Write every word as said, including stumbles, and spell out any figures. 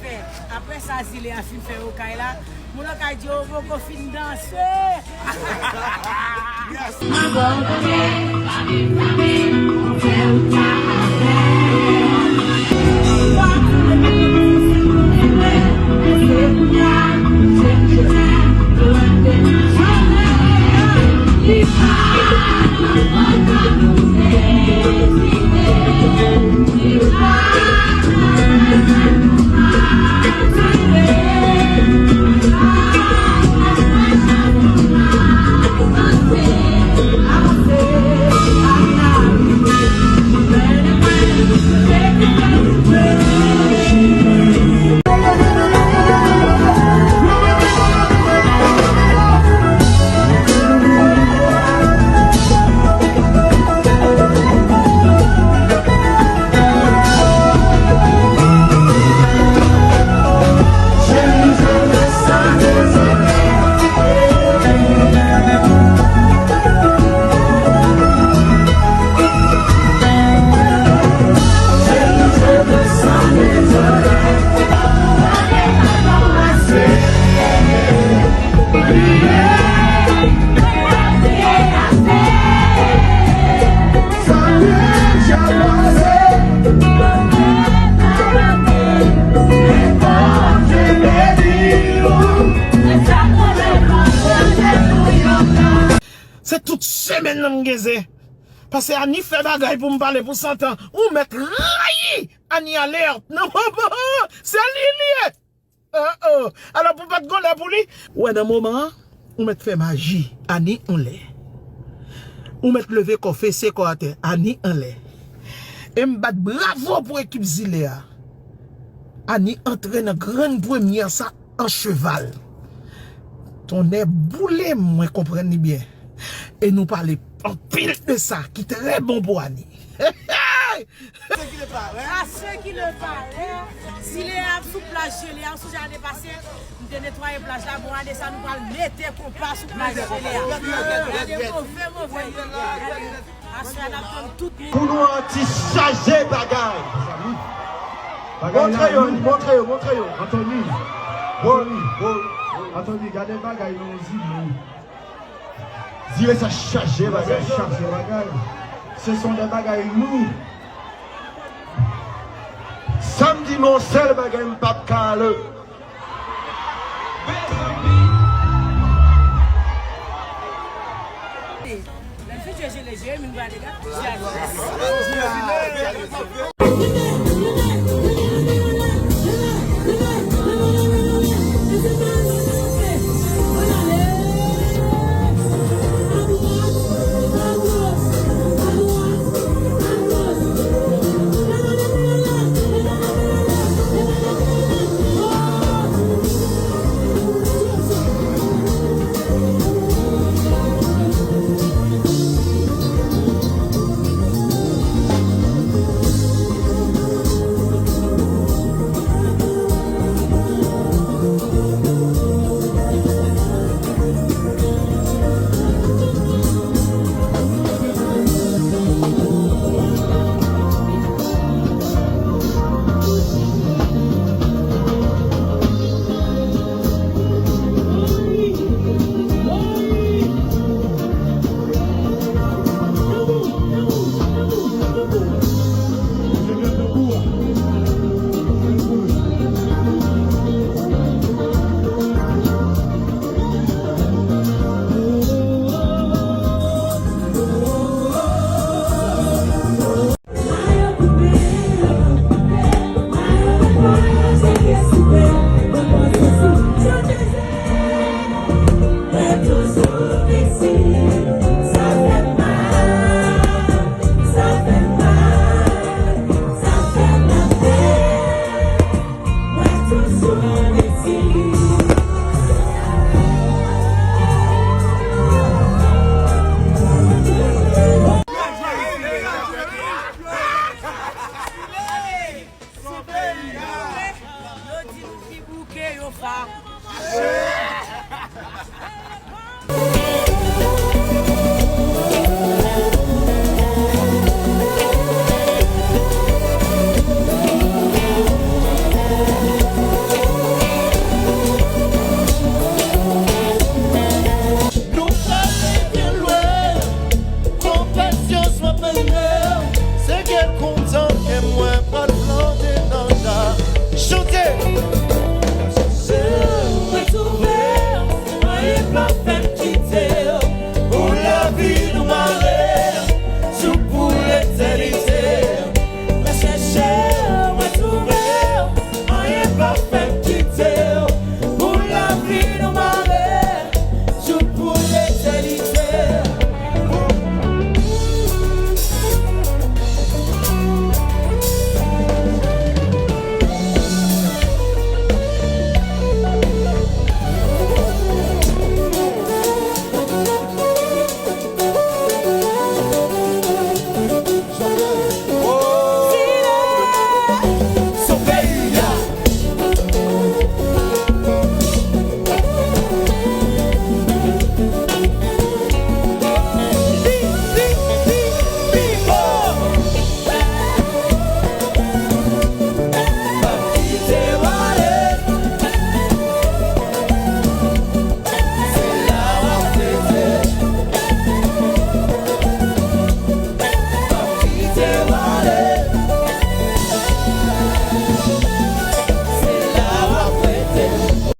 Fè. Apre sa, Zile a fin fè okay la, moun nan kay di yo poko fin danse. Se tout semèn nan m gen zen. Paske Ani fè bagay pou m pale pou santan. Ou mèt rayi Ani alèt. Non, se li l ye. Oh, oh. Alò, pou pa t gon lè pou li. Ou wè, nan moman an, ou mèt fè maji, Ani anlè. Ou mèt leve kò, fese kò atè, Ani anlè. E m bat bravo pou ekip Zile a. Ani antre nan grann premyè sa an cheval. Tonnè boule m, mwen konprann li byen. E nou pale anpil de sa ki trè bon pou Ani. À ceux qui le paraît, Zile a sou plaj Jele a, ou sonje ane pase, m te netwaye plaj la, bon, ane sa nou pral mete konpa sou plaj Jele a. Gade move, move. Gade, aswè a n ap tann tout moun. Pou nou atis chaje bagay. Montre yo, montre yo, montre yo. Anthony. Bon, bon. Anthony, gade bagay nan zile. Zile sa chaje bagay. Chaje bagay. Ce sont des bagay lou. Samdi, men yon sèl bagay m p ap ka ale. Yo di nou ki bouke, yo fache.